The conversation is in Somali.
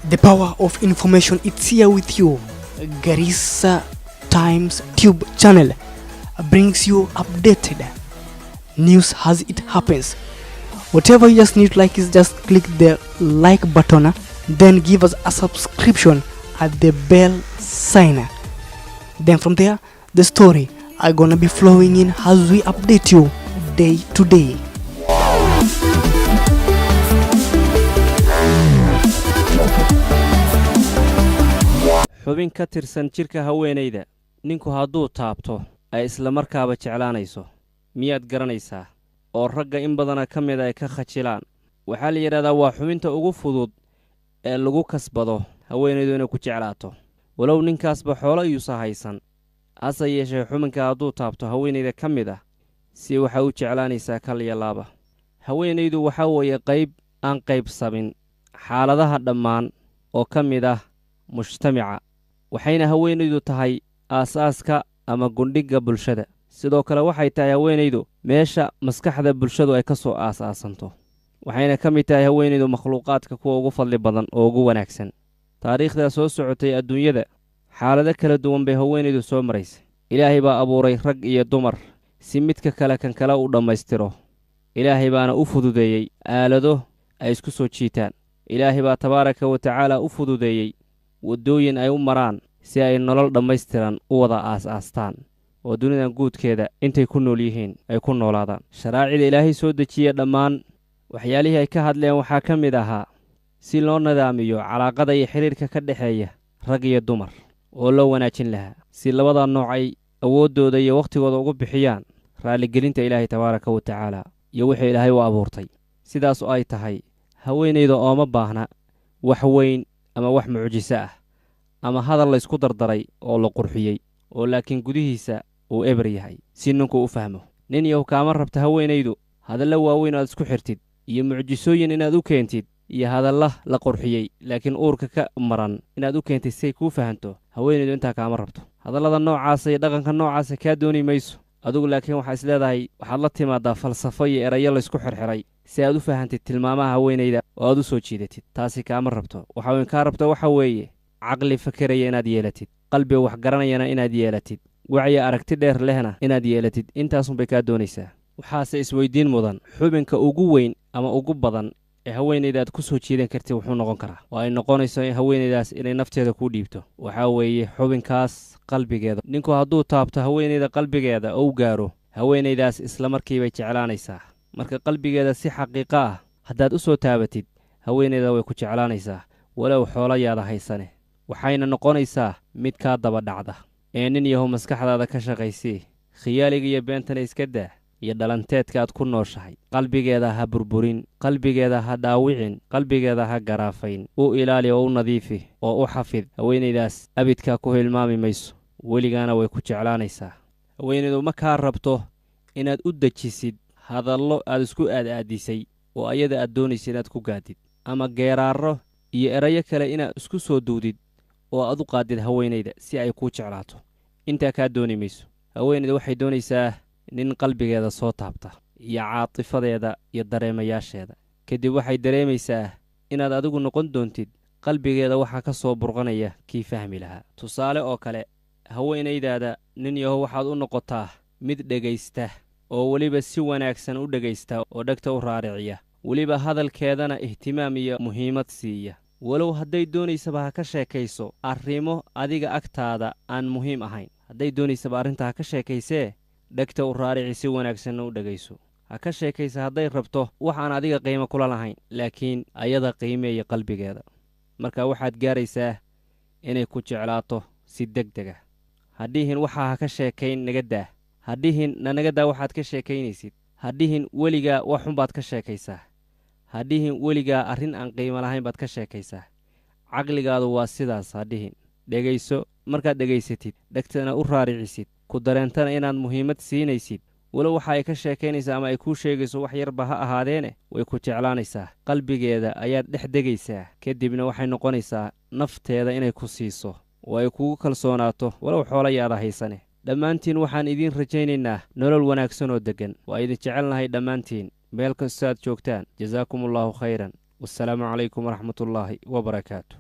The power of information, it's here with you. Garissa Times Tube channel brings you updated news as it happens. Whatever you just need to like is just click the like button, then give us a subscription at the bell sign. Then from there, the story are gonna be flowing in as we update you day to day. Xubin ka tirsan jidhka haweenayda ninku hadduu taabto ay isla markaaba jeclaanayso, miyaad garanaysaa? Oo ragga in badana ka mid ay ka khajilaan. Waxaa la yidhahdaa waa xubinta ugu fudud ee lagu kasbado haweenaydu inay ku jeclaato, walow ninkaasba xoolo iyuusa haysan. Hase yeeshee, xubinka hadduu taabto haweenayda ka mid ah, si waxay u jeclaanaysaa kal iyo laaba. Haweenaydu waxaa weeye qayb aan qaybsamin xaaladaha dhammaan oo ka mid ah mujtamaca, waxayna haweenaydu tahay aasaaska ama gundhigga bulshada. Sidoo kale waxay tahay haweenaydu meesha maskaxda bulshadu ay ka soo aas-aasanto, waxayna ka mid tahay haweenaydu makhluuqaadka kuwa ugu fadli badan oo ugu wanaagsan. Taariikhdaa soo socotay adduunyada, xaalado kala duwan bay haweenaydu soo maraysay. Ilaahay baa abuuray rag iyo dumar si midka kale kan kale u dhammaystiro. Ilaahay baana u fududeeyey aalado ay isku soo jiitaan. Ilaahay baa tabaaraka wa tacaala u fududeeyey waddooyin ay u maraan si ay nolol dhammaystiran u wada aas-aastaan oo dunidan guudkeeda intay ku nool yihiin ay ku noolaadaan. Sharaacida Ilaahay soo dejiye dhammaan waxyaalihii ay ka hadleen waxaa ka mid ahaa si loo nidaamiyo calaaqada iyo xidhiirka ka dhexeeya rag iyo dumar oo loo wanaajin lahaa, si labada nooc ay awooddooda iyo wakhtigooda ugu bixiyaan raalligelinta Ilaahay tabaaraka wa tacaala iyo wixii Ilaahay u abuurtay. Sidaas oo ay tahay, haweenayda ooma baahna wax weyn ama wax mucjiso ah ama hadal laysku dardaray oo la qurxiyey oo laakiin gudihiisa uu eber yahay si ninku u fahmo. Nin yahu, kaama rabta haweenaydu hadallo waaweyn aad isku xirtid iyo mucjisooyin inaad u keentid iyo hadalla la qurxiyey laakiin uurka ka maran inaad u keentid say kuu fahanto. Haweenaydu intaa kaama rabto. Hadallada noocaasa iyo dhaqanka noocaasa kaa dooni mayso adigu, laakiin waxaa is leedahay waxaad la timaadaa falsafo iyo erayo laysku xirxiray si aad u fahantid tilmaamaha haweenayda oo aad u soo jiidatid. Taasi kaama rabto. Waxa weyn kaa rabto waxa weeye caqli fakeraya inaad yeelatid, qalbi wax garanayana inaad yeelatid, wacyi aragti dheer lehna inaad yeelatid. Intaasunbay kaa doonaysaa. Waxaase isweydiin mudan, xubinka ugu weyn ama ugu badan ee haweenayda aad ku soo jiidan kartid wuxuu noqon karaa oo ay noqonayso in haweenaydaas inay nafteeda kuu dhiibto? Waxaa weeye xubinkaas qalbigeeda. Ninku hadduu taabto haweenayda qalbigeeda oo u gaaro, haweenaydaas isla markiibay jeclaanaysaa. Marka qalbigeeda si xaqiiqo ah haddaad u soo taabatid, haweenayda way ku jeclaanaysaa, walow xoolo yaada haysane, waxayna noqonaysaa mid kaa daba dhacda. Ee nin yahow, maskaxdaada ka shaqaysii, khiyaaliga iyo beentana iska daa iyo dhalanteedka aad ku nooshahay. Qalbigeeda ha burburin, qalbigeeda ha dhaawicin, qalbigeeda ha garaafayn. U ilaali oo u nadiifi oo u xafid. Haweenaydaas abidkaa ku hilmaami mayso, weligaana way ku jeclaanaysaa. Haweenaydu ma kaa rabto inaad u dejisid hadallo aad isku aad-aadisay oo ayada aad doonaysa inaad ku gaadid, ama geeraarro iyo erayo kale inaad isku soo duwdid oo aad u qaadid haweenayda si ay kuu jeclaato. Intaa kaa dooni mayso. Haweenayda waxay doonaysaa nin qalbigeeda soo taabta iyo caatifadeeda iyo dareemayaasheeda. Kadib waxay dareemaysaa inaad adigu noqon doontid qalbigeeda waxaa ka soo burqanaya kii fahmi lahaa. Tusaale oo kale, haweenaydaada, nin yahow, waxaad u noqotaa mid dhegaysta oo weliba si wanaagsan u dhegaysta oo dhegta u raariciya, weliba hadalkeedana ihtimaam iyo muhiimad siiya, walow hadday doonaysaba ha ka sheekayso arrimo adiga agtaada aan muhiim ahayn. Hadday doonaysaba arrinta ha ka sheekaysee, dhegta u raarici, si wanaagsanna u dhegayso. Ha ka sheekaysa hadday rabto waxaan adiga qiimo kula lahayn, laakiin ayada qiimeeya qalbigeeda. Marka waxaad gaaraysaa inay ku jeclaato si deg deg ah. Hadhihin waxaa ha ka sheekayn, naga daa. Hadhihin nanaga daa waxaad ka sheekaynaysid. Hadhihin weligaa wax xunbaad ka sheekaysaa. Hadhihin weligaa arrin aan qiimo lahayn baad ka sheekaysaa. Caqligaadu waa sidaas, hadhihin. Dhegayso. Markaad dhegaysatid, dhegtana u raaricisid, ku dareentana inaad muhiimad siinaysid, walow waxa ay ka sheekaynaysaa ama ay kuu sheegayso wax yarba ha ahaadeene, way ku jeclaanaysaa. Qalbigeeda ayaad dhex degaysaa. Kadibna waxay noqonaysaa nafteeda inay ku siiso oo ay kugu kalsoonaato, walow xoolo yaada haysane. Dhammaantiin waxaan idiin rajaynaynaa nolol wanaagsan oo deggan. Waa idin jecelnahay dhammaantiin meel kastoo aad joogtaan. Jasaakum allaahu khayran, wassalaamu calaykum waraxmatullaahi wabarakaatu.